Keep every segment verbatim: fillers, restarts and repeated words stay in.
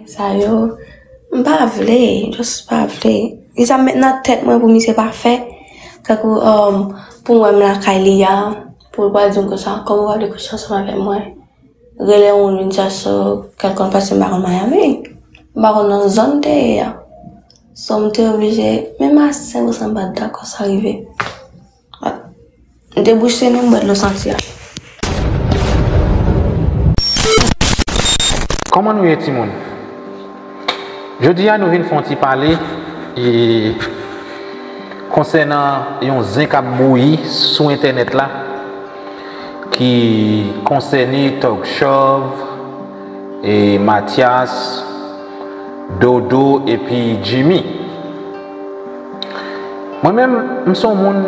Sa yo, m pa vle, just pa vle. Li sa met nan tèt mwen pou misye pa fè. Tankou, um, pou m wè m lakay li a, pou l pral di m konsa, kòman w pa vle kouche ansanm avè mwen? Rele yon moun vin chache w kèlkonk paske m pa konn Miami. M pa konn nan zòn te ye a. So, m te oblije, menm a senk ou san bat dakò sa rive. M te bouche nou, m bwè dlo santi a. Kòman nou ye, timoun? Jodi a, nou vin fè yon ti pale e konsènan yon zen k ap bouyi sou entènèt la, ki konsène Tòg Chòv, e Matyas, Dodo epi Jimmy. Mwen menm, m se yon moun,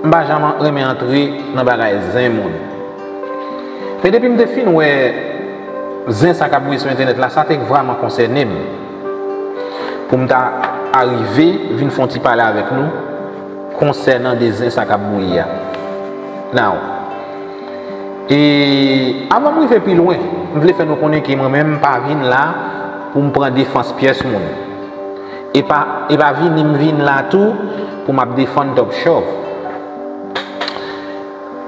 m pa janm renmen antre nan bagay zen moun. Men depi m te fin wè zen sa k ap bouyi sou entènèt la, sa te vrèman konsène m. Pou m ta arive vin fè yon ti pale avèk nou konsènan de zen sa k ap bouyi a. Now, e avan m rive pi lwen, m vle fè nou konnen ke mwen menm m pa vin la pou m pran defans pyès moun. E pa, e pa vini m vin la tou pou m ap defann Tòg Chòv.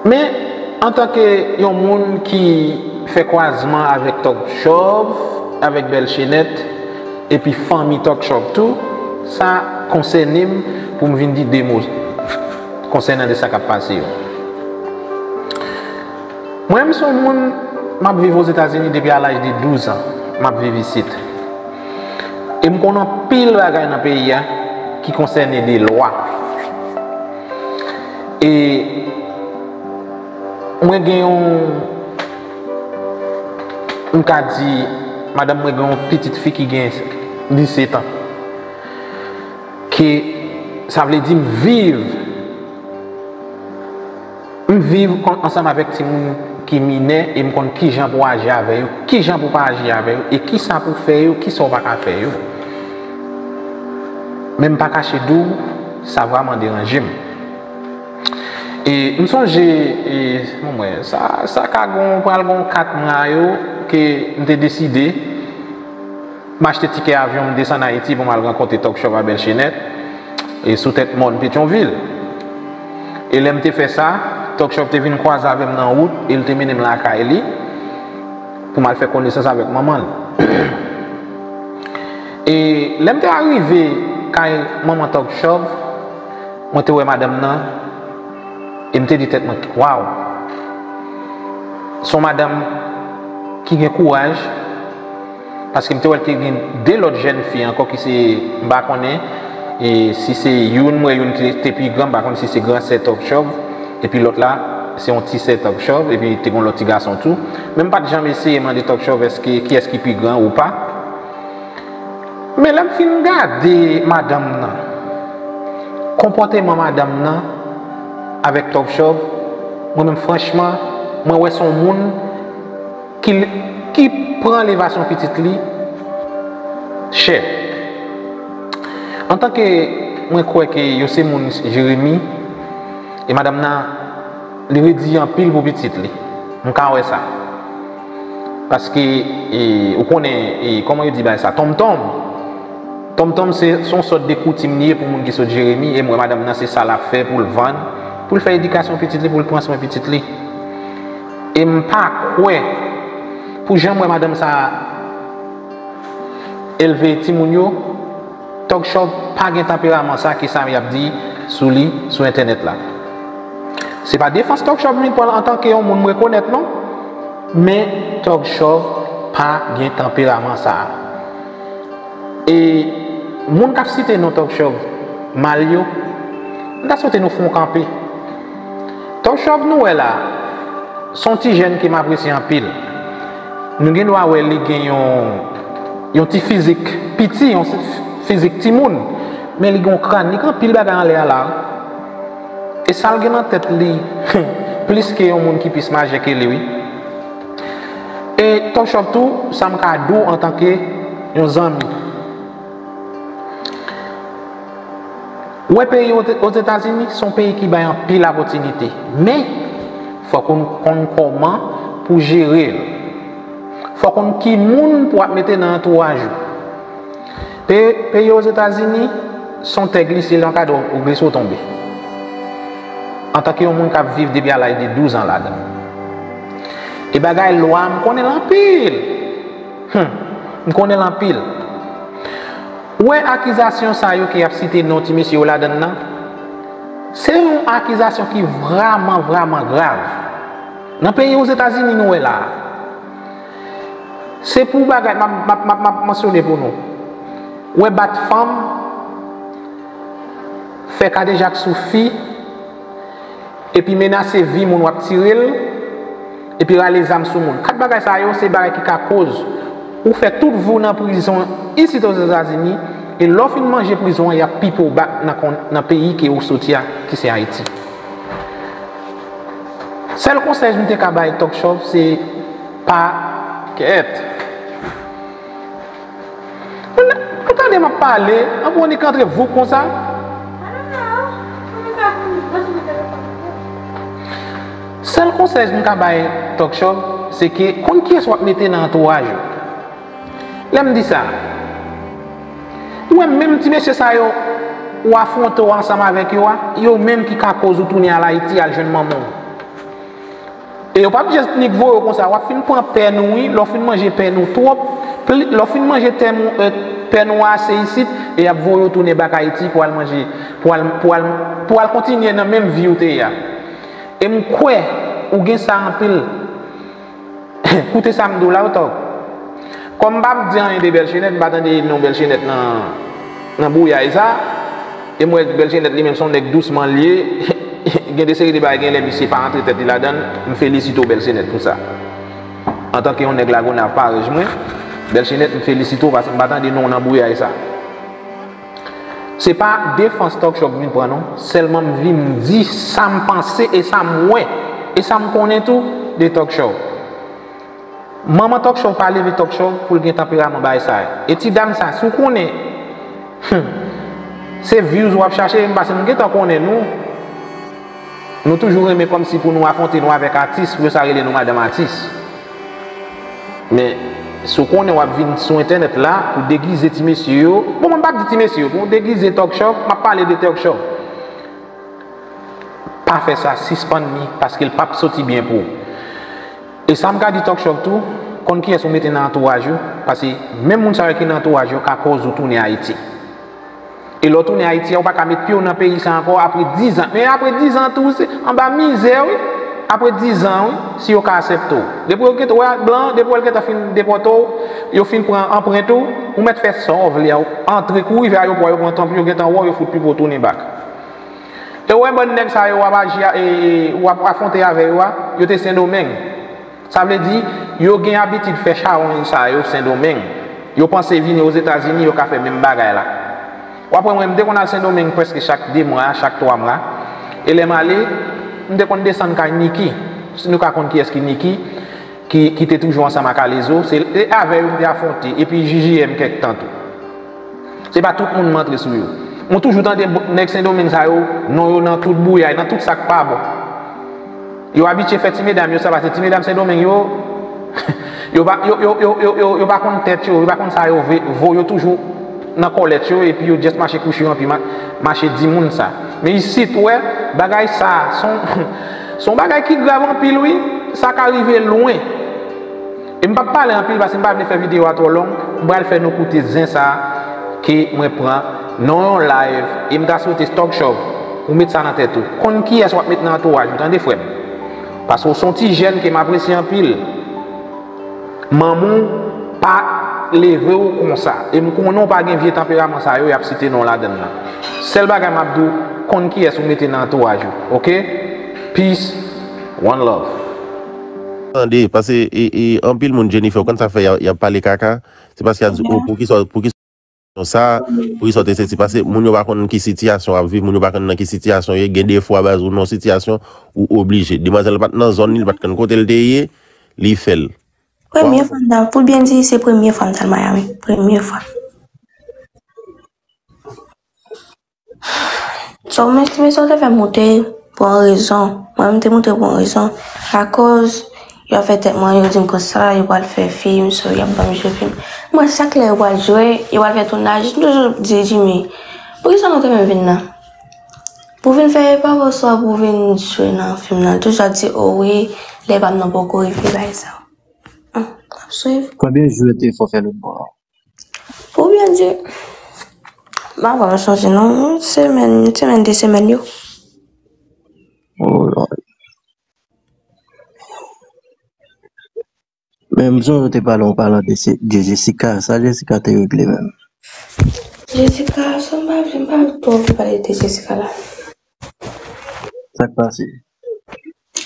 Men, antanke yon moun ki fè kwazman avèk Tòg Chòv, avèk Bèl Chenèt, epi fanmi Tòg Chòv tou, sa konsène m pou m vin di de mo konsènan de sa k ap pase yo. Mwen menm se yon moun, m ap viv Ozetazini depi a laj de douz an, m ap viv isit. E m konn anpil bagay nan peyi a ki konsène de lwa. E mwen gen yon, m ka di, madanm mwen gen yon pitit fi ki gen disèt an. Ke sa vle di m viv, m viv kon, ansanm avèk timoun ki minè e m konn kijan pou aji avè yo, kijan pou pa aji avè yo, e kisa pou fè yo, kisa w pa ka fè yo. Men m pa kache di w, sa vrèman deranje m. E m sonje, e, mwen, sa, sa ka gon, pral gon kat mwa yo ke m te deside, m achte tikè avyon, m desann Ayiti pou m al rankontre Tòg Chòv a Bèl Chenèt, e sou tèt mòn Petyonvil. E lè m te fè sa, Tòg Chòv te vin kwaze avè m nan wout, e l te mennen m lakay li pou m al fè konesans avèk manman l. E lè m te arive kay manman Tòg Chòv, mwen te wè madanm nan, e m te di tèt mwen, waw! Se yon madanm ki gen kouraj, paske m te wè l te gen de lòt jèn fi ankò ki se, m pa konnen, e si se youn, m wè youn te, te pi gran, m pa konn si se gran sè Tòg Chòv, epi lòt la, se yon ti sè Tòg Chòv, epi te gen yon lòt ti gason tou. Men m pa t janm eseye mande Tòg Chòv èske, kiyès ki pi gran ou pa. Men lè m fin gade madanm nan, konpòteman madanm nan avèk Tòg Chòv, mwen menm franchman, mwen wè se yon moun ki, ki pran levasyon pitit li chè. Antanke mwen kwè ke yo se moun Jeremi, e madanm nan, li redi anpil pou pitit li. M ka wè sa. Paske, e, ou konnen, e, kòman yo di bagay sa, tonmtonm. Tonmtonm se, se yon sòt de koutim li ye pou moun ki sot Jeremi, e m wè madanm nan se sa l ap fè pou l vann, pou l fè edikasyon pitit li, pou l pran swen pitit li. E m pa kwè, pou jan m wè madanm sa elve timoun yo, Tòg Chòv pa gen tanperaman sa ke sa y ap di sou li sou entènèt la. Se pa defans Tòg Chòv m vin pran l antanke yon moun m rekonèt non, men Tòg Chòv pa gen tanperaman sa a. E moun k ap site non Tòg Chòv mal yo, m ta swete nou fè yon kanpe. Tòg Chòv nou wè la, se yon ti jèn ke m apresye anpil. Nou gen dwa wè li gen yon, yon ti fizik piti, yon fizik timoun, men li gen yon kràn, li gen anpil bagay anlè a la. E sa l gen nan tèt li, plis ke yon moun ki plis majè ke li, wi. E Tòg Chòv tou, sa m ka di w antanke yon zanmi. Wè peyi Ozetazini, se yon peyi ki bay anpil apòtinite. Men, fòk ou konn kòman pou jere l. Fòk ou konn ki moun pou w ap mete nan antouraj ou. Pe, peyi Ozetazini, se yon tè glise, lè yon kadò ou glise, ou tonbe. Antanke yon moun k ap viv depi a laj de douz an ladan. E bagay lwa, m konnen l anpil. Hmm, m konnen l anpil. Ou wè akizasyon sa yo ke y ap site non ti mesye yo ladan l nan? Se yon akizasyon ki vrèman, vrèman grav. Nan peyi Ozetazini nou wè la a. Se pou bagay, m ap, m ap, m ap, m ap mansyone pou nou. Wè bat fanm, fè kadejak sou fi, epi menase vi moun w ap tire l, epi rale zam sou moun. Kat bagay sa yo, se bagay ki ka koz ou fè tout vi w nan prizon isit Ozetazini, e lè w fin manje prizon an, y ap pipe w bak nan kon-, nan peyi ke ou soti a, ki se Ayiti. Sèl konsèy m te ka bay Talk Show, se pa kèt. Ou tande m ap pale, anpwen li ka antre voup konsa. Sèl konsèy m ka bay Talk Show, se ke konn kiyès w ap mete nan antouraj ou. Lè m di sa, ou wè menm ti mesye sa yo, ou afwonte w ansanm avèk yo a, yo menm ki ka koz ou tounen al Ayiti al jwenn manman w. E yo p ap just nik voye w konsa, w ap fin pran pèn ou wi, lè w fin manje pèn ou twòp, pli, lè w fin manje tèm ou, e, pèn ou ase isit, e y ap voye w tounen bak Ayiti pou al manje, pou al, pou al, pou al kontinye nan menm vi ou te ye a. E m kwè ou gen sa anpil. Koute sa m di w la, w tòg. Kòm m p ap di anyen de Bèlchenèt, m pa tande non Bèlchenèt nan, nan bouyay sa. E m wè Bèlchenèt li menm se yon nèg dousman l ye. Gen de seri de bagay, gen lè misye pa antre tèt li ladan l. M felisite w, Bèlchenèt, pou sa. Antanke yon nèg Lagonav parèy mwen, Bèlchenèt, m felisite w paske m pa tande non w nan bouyay sa. Se pa defans Talk Show m vin pran non, sèlman m vin di sa m panse e sa m wè, e sa m konnen tou de Talk Show. Manman Talk Show pa leve Talk Show pou l gen tanperaman bagay sa yo. E ti dam sa, si w konnen, hmm, se views w ap chache, m pase m gentan konnen nou. Nou toujou renmen kòmsi pou nou afwonte nou avèk atis, pou yo sa rele nou madanm atis. Men, si w konnen w ap vin sou entènèt la pou degize ti mesye yo, bon, mwen m p ap di ti mesye yo, pou w degize Talk Show, m ap pale de Talk Show. Pa fè sa, sispann li, paske l p ap soti byen pou ou. E sa m ka di Talk Show tou, konn kiyès ou mete nan antouraj ou, paske menm moun sa yo ki nan antouraj yo ka koz ou tounen Ayiti. E lè w tounen Ayiti a, ou pa ka met pye w nan peyi sa ankò apre diz an. Men apre diz an tou, se anba mizè, wi. Apre diz an, wi, si yo ka aksepte w. Depi yo gentan wè ak blan, depi w wè l gentan fin depòte w, yo fin pran anprent ou, ou mèt fè sa w vle a, ou antre kouri vè ayewopò a, yo pran tanp, yo gentan wè w, yo fout pipe w tounen bak. E w wè bann nèg sa yo w ap aji a, e, e, w ap afwonte avè yo a, yo te Sendomeng. Sa vle di, yo gen abitid fè chawony sa yo Sendomeng. Yo panse vini Ozetazini, yo ka fè menm bagay la. W ap wè mwen, m te konn al Sendomeng prèske chak de mwa, chak twa mwa. E lè m ale, m te konn desann kay Niki. Si nou ka konn kiyès ki Niki, ki, ki te toujou ansanm ak Alezo, se, se avè yo m te afwonte, epi J J M kèk tan tou. Se pa tout moun m antre sou yo. Mwen toujou tande bo-, nèg Sendomeng sa yo, non yo nan tout bouyay, nan tout sa k pa bon. Yo abitye fè ti medam yo sa, paske ti medam Sendomeng yo, yo pa, yo, yo pa konn tèt yo, yo pa konn sa yo vle, vo yo toujou nan kòlèt yo, epi yo just mache kouche anpi ma-, mache di moun sa. Men isit, ou wè, bagay sa, se yon, se yon bagay ki grav anpil, wi. Sa ka rive lwen. E m p ap pale anpil paske m pa vle fè videyo a twò long. M pral fè nou koute zen sa ke mwen pran nan yon live e m ta swete Talk Show ou met sa nan tèt ou. Konn kiyès w ap met nan antouraj ou, tande frè m. Paske w se yon ti jèn ke m apresye anpil. Manman w pa leve w konsa. E m konnen w pa gen vye tanperaman sa yo y ap site non w ladan l lan. Sèl bagay m ap di w, konn kiyès ou mete nan antouraj ou, oke? Peace, one love. Tande, paske e, e, anpil moun, Jennifer, ou konn sa k fè y a, y ap pale kaka? Se paske y ap di, oh, poukisa, poukisa w sa, poukisa w te sesi? Paske moun yo pa konn ki sitiyasyon w ap viv, moun yo pa konn nan ki sitiyasyon w ye. Gen de fwa, baz, ou nan yon sitiyasyon ou oblije. Demwazèl pa t nan zòn li, li pa t konn kote l te ye, li fè l. Premye fwa m ta, pou byen di, se premye fwa m t al Miami. Premye fwa. So, men, men sa w te fè moute pou yon rezon. Mwen, m te moute pou yon rezon. Akoz, yo fè tèt mwen, yo di m konsa, yo pral fè fim, so, y ap ban m jwe fim. Mwen, chak lè yo pral jwe, yo pral fè tounaj, m toujou di Jimmy, poukisa nou te menm vin la? Pou vin fè epa oswa pou vin jwe nan fim nan? L toujou ap di, o wi, lè pa m nan poko rive, bagay sa. Hum, m ap swiv. Konbyen jou yo te fè w fè lòt bò a? Pou byen di, m pa vrèman sonje non, yon semèn, yon semèn, de semèn yo. Oh Lord. Men m sonje w te pale yon palan de, Se- de Jessica. Sa Jessica te regle menm? Jessica, sa m pa vle, m pa twò vle pale de Jessica la. Sa k pase?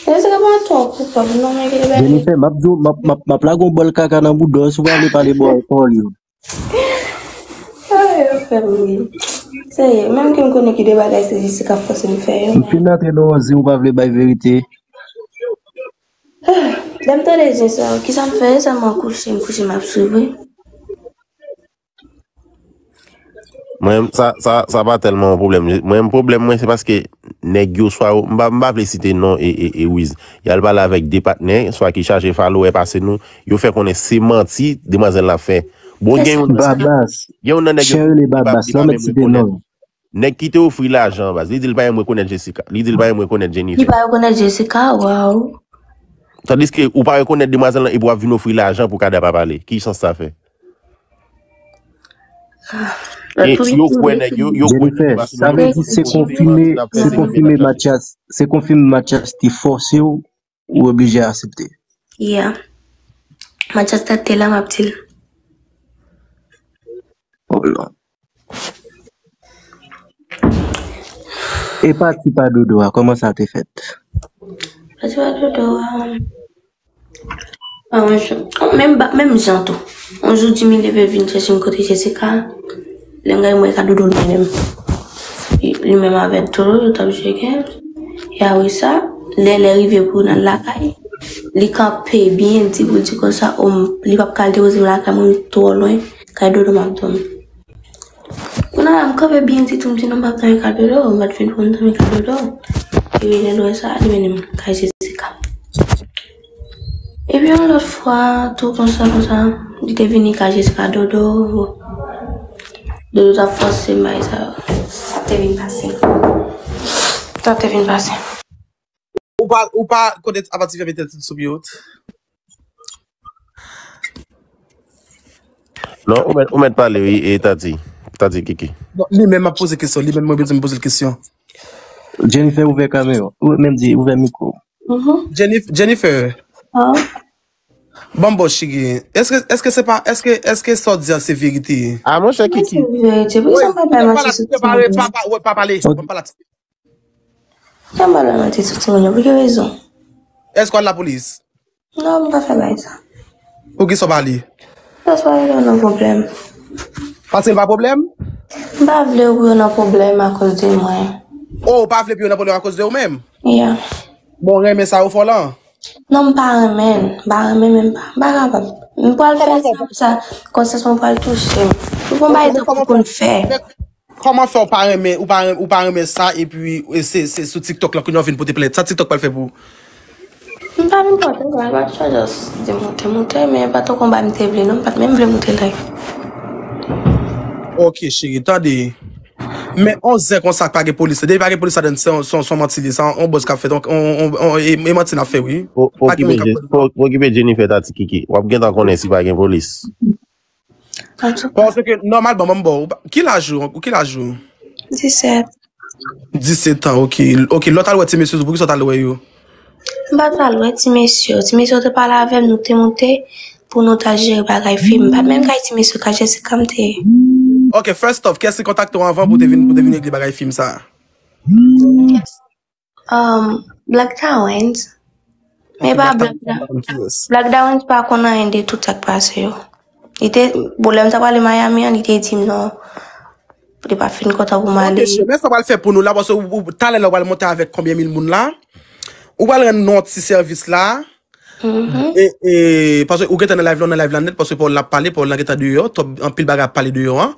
Jessica pa twò koupab non, men gen de bagay. Jennifer, m ap di w, m ap, m ap, m ap lage yon bòl kaka nan bouda w si w pa vle pale bò a ankò li. Ay, yo fè m ri. Serye, menm ke m konnen ki de bagay se Jessica k fòse m fè yo, m men fin antre nan yon zen ou pa vle bay verite. Lè m tande zen sa, kisa m fè? Sèlman kouche, m kouche, m ap swiv, wi. Mwen, sa, sa, sa pa tèlman yon pwoblèm. Mwen, pwoblèm mwen, se paske nèg yo swa yo, m pa, m pa vle site non e, e, e Wiz. Y al pale avèk de patnè, swa ki chaje follower pase nou, yo fè konnen se manti demwazèl la fè. Bon, gen yon nan, Babas, gen yon nan nèg yo ki pa, li pa menm rekonèt. Nèg ki te ofri lajan, baz, li di l pa menm rekonèt Jessica. Li di l pa menm rekonèt Jennifer. Li pa rekonèt Jessica, waw. Tandiske ou pa rekonèt demwazèl lan epi w ap vin ofri lajan pou kada pa pale. Ki sans sa fè? E yo kwè nèg yo, yo kwè nèg yo. Jennifer, sa vle di se konfime, se konfime Mathias, se konfime Mathias te fòse w ou oblije aksepte? Yeah. Mathias ta te la, m ap di l. Oh Lord. E pati pa dodo a, kòman sa te fèt? Pati pa dodo a, ah, yon jou, menm ba- menm jan tou. Yon jou, Jimmy leve vin chèche m kote Jessica. Lè m gade, m wè e ka dodo l menm. Li, li menm avèk Dolo, yo t ap jwe games. E apre sa, lè lè rive pou nan lakay, li kanpe byen di pou di konsa, o, m- li p ap ka al depoze m lakay mwen, m twò lwen, kay dodo m ap dòmi. Kounye a la, m kanpe byen di tou, m di non, m p ap dòmi kay dodo, m pa t vin pou m dòmi kay dodo. Epi lè l wè sa, li mennen m kay Jessica. Epi yon lòt fwa, tou konsa, konsa, li te vini kay Jessica dodo. Dodo t ap fòse m bay sa yo. Sa te vin pase. Sa te vin pase. Ou pa, ou pa konnet apati fè mete tèt sou pye w. Non, ou mèt, ou mèt pale, wi, e Tati. Tati Kiki. Non, li menm ap poze kesyon, li menm mwen bezwen poze l kesyon. Jennifer, ouvè kamera. Ou menm di, ouvè mikwo. Mhm. Jennif- Jennifer. Ah. Ban m ba w cheri. Èske, èske se pa, èske, èske sa w di a se verite? Ah, monchè, Kiki. Se verite. Poukisa m pa bay manti sou timoun yo? Pa, pa, pa pale. Ban m pale a ti. Jan m pa bay manti sou timoun yo. Pou ki rezon? Èske w al lapolis? Non, m pa fè bagay sa. Poukisa w pa ale? Paske w pa vle yo nan pwoblèm. Paske l pa pwoblèm? M pa vle yo nan pwoblèm akoz de mwen. Oh, ou pa vle pou yo nan pwoblèm akoz de ou menm? Yeah. Bon, renmen sa yo fè w lan? Non, m pa renmen l. M pa renmen, men m pa, m pa kapab. M pral fè sa pou sa, konsyans mwen pral touche m. Pou m bay tan pou konn fè. Kòman fè w pa renmen, ou pa renmen, ou pa renmen sa, epi, e, se, se sou TikTok la kounye a w vin pote plent? Sa TikTok pral fè pou ou? M pa vin pote plent, m pa t fè just di moute, moute, men e pa t yon konba m te vle, non, m pa t menm vle moute live. Ok, cheri, tande. Men yon zen konsa k pa gen polis, depi pa gen polis ladann, se yon, se yon, se yon manti li, se yon, yon buzz k ap fèt, yon, yon, yon, yon, e, e manti n ap fè, wi. Pa gen moun k ap polis. Okipe Jennifer, Tati Kiki. W ap gentan konnen si pa gen polis. Paske nòmalman, ban m ba w, ou pa- ki laj ou? Ou ki laj ou? Disèt. Disèt an, ok. Ok, lè w t al wè ti mesye yo, poukisa w t al wè yo? M pa t al wè ti mesye yo. Ti mesye yo te pale avè m, nou te moute pou nou ta jere bagay fim. M pa t menm kay ti mesye yo, kay Jessica m te ye. Ok, first off, kiyès ki kontakte w anvan pou w te vin, pou w te vin regle bagay fim sa a? Um, Black Dawens. Men pa Black Dawens. Black Dawens pa konn anyen de tout sa k pase yo. Li te, bon, lè m t ap prale Miami an, li te di m non, li pa fin kontan pou m ale. Ok, cheri, men sa w pral fè pou nou la, paske ou, ou, talè la, ou pral monte avèk konbyen mil moun la? Ou pral rann nou yon ti sèvis la? Mhm. E, e, paske ou gentan nan live la, ou nan live la nèt, paske Paul la ap pale, Paul la gentan deyò, twòp, anpil bagay ap pale deyò an.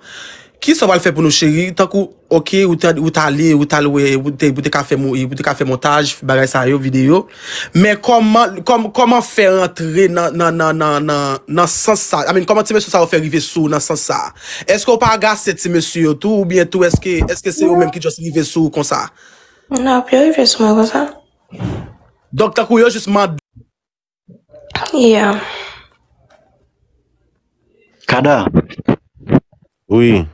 Kisa w pral fè pou nou, cheri? Tankou, oke, ou t, ou t ale, ou t al wè, ou te, ou te ka fè mo-, ou te ka fè montaj, bagay sa yo, videyo. Men kòman, kòm-, kòman fè rantre nan, nan, nan, nan, nan, nan sans sa? I mean, kòman ti mesye sa yo fè rive sou ou nan sans sa? Èske w pa agase ti mesye yo tou, oubyen tou, èske, èske se yo menm ki just rive sou ou konsa? Non, yo rive sou mwen konsa. Donk, tankou yo just mande. Yeah. Kada. Wi.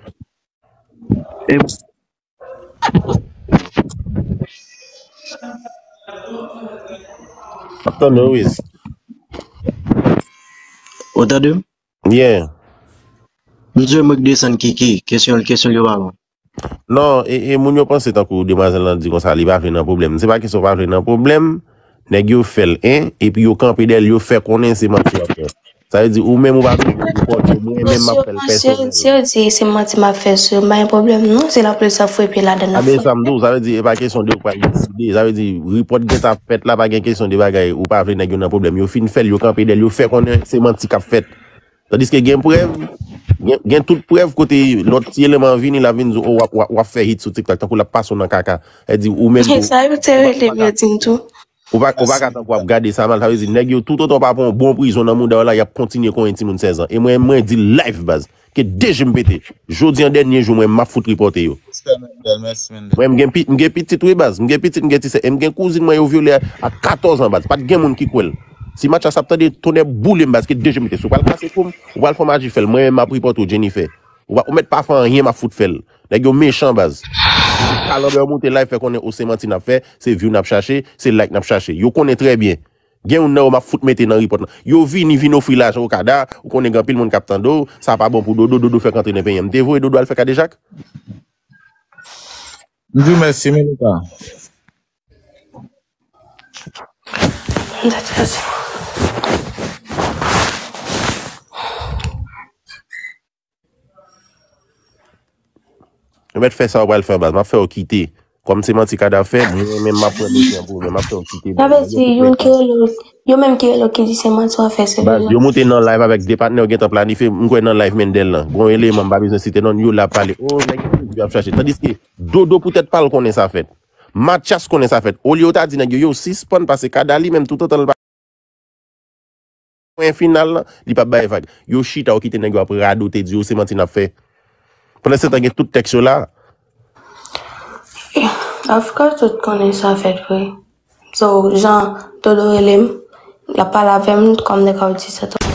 Ap tande w, Wiz. Ou tande m? Yeah. M di mwen k desann Kiki, kesyon l, kesyon l yo pa bon. Non, e, e moun yo panse tankou demwazèl lan di konsa li pa vle nan pwoblèm. Se pa kesyon pa vle nan pwoblèm, nèg yo fè l, en, epi yo kanpe dèyè l, yo fè konnen se manti y ap fè. Sa vle di, ou menm ou pa vle ripòte, mwen menm m ap fè l pèsonèl. Si yo di se manti m ap fè sou yo, m pa gen pwoblèm non, se lapolis ap fwepe ladann ap fwepe. A ben sa m di w, sa vle di, e pa kesyon de ou pa deside, sa vle di, ripòt gentan ap fèt la, pa gen kesyon de bagay, ou pa vle nèg yo nan pwoblèm. Yo fin fè l, yo kanpe dèyè l, yo fè konnen se manti k ap fèt. Tandiske gen prèv, gen, gen tout prèv kote lòt ti eleman vini, l ap vin di w, o, w ap, w ap, w ap fè hit sou TikTok, tankou l ap pase w nan kaka. Sa vle di, ou menm tou, Sa yo te rele m, yo di m tou. Ou pa, ou pa ka tankou w ap gade sa mal, sa vle di, nèg yo toutotan w pa pran yon bon prizon nan mouda w la, y ap kontinye konyen timoun sèz an. E mwen, mwen di live, baz, ke de je m pete. Jodi an dènye jou, mwen, m ap fout ripòte yo. Mwen, m gen, pi- m gen pitit, wi, baz. M gen pitit, m gen ti sè. E m gen kouzin mwen, yo vyole a, a katòz an, baz. Pa t gen moun ki kwè l. Si Mathias ap tande, tonnè boule m, baz, ke de je m pete. Si w pral kase kou m, ou pral fè maji fè l. Mwen menm, m ap ripòte w, Jennifer. Ou pa, ou mèt pa fè anyen, m ap fout fè l. Nèg yo mechan, baz. Kalanbè yo moute live fè konnen ou se manti n ap fè, se view n ap chache, se like n ap chache. Yo konnen trè byen. Gen youn nan yo m ap fout mete nan ripòt lan. Yo vini, vin ofri lajan Okada, ou konnen gen anpil moun k ap tande w, sa pa bon pou Dodo, Dodo fèk antre nan peyi an. M te voye Dodo al fè kadejak? M di w mèsi, Melita. Yo mèt fè sa yo pral fè an baz. M ap fè yo kite. Kòm se manti Kada fè, mwen menm m ap pran dosye an pou mwen, m ap fè yo kite. Sa vle di, youn ki rele w, yo menm ki rele w ki di se manti w ap fè, se Baz, yo moute nan live avèk de patnè yo gentan planifye, m kwè nan live Mendel lan. Gon eleman, m pa bezwen site non l, yo la ap pale. O, nèg yo ap chache. Tandiske Dodo poutèt pa l konnen sa fèt. Mathias konnen sa fèt. Olye yo ta di nèg yo, yo sispann pase Kada li menm toutotan l pa pwen final lan, li p ap bay vag. Yo chita, yo kite nèg yo ap radote, di yo se manti n ap fè. Pandansetan gen tout tèks yo la. Of course, tout konnen sa fèt vre. So, jan Dodo rele m, l ap pale avè m kòm nèg ap di sa tou.